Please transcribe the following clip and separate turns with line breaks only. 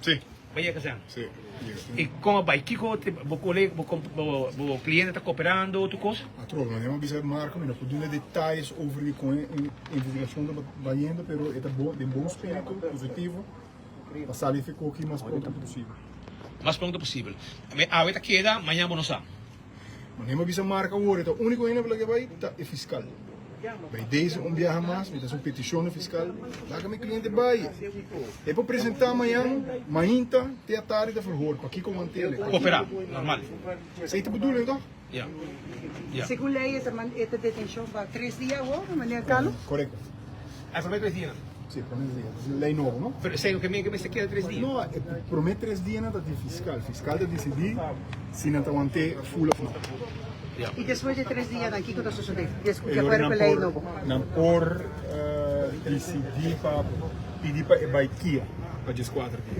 Si.
Bo yega kazèrne?
Si.
I kon a bai? Kiko bo kolega, bo kliente ta koperando tur kos?
Atrobe, manera mi a bisa Marco, mi no por duna detayes over di kon e investigashon ta bayendo, pero e ta den bon spiritu, positivo, pa sali efe koki mas pronto posibel.
Mas pronto posibel. Awe ta keda, mañan bo no sa.
Manera mi a bisa Marco awor, e ta unico hende ku bai ta e fiscal. Bai deze un biaha mas, mi ta haci un peticion na fiscal, laga mi cliente bai. E por presenta mañan, mainta, te atardi ta verhoor, pakico mantele?
Coopera, normal.
Esey ta bedoeling toch?
Ja. Ja.
Segun ley e ta e ta detencion pa tres dia awor, meneer Carlos?
Correcto.
E prome tres dianan?
Si, prome tres dia. Es ley nobo, no?
Pero esey no ke men ke mester keda tres dia?
No, e prome tres dianan ta di fiscal. Fiscal ta dicidi si nan ta want'é full of no.
Ja.
Y despues di tres dianan kiko ta sosode? Di acuerdo cu e ley nobo.
Nan por dicidi pa pidi pa e bay kia pa dieskuater dia.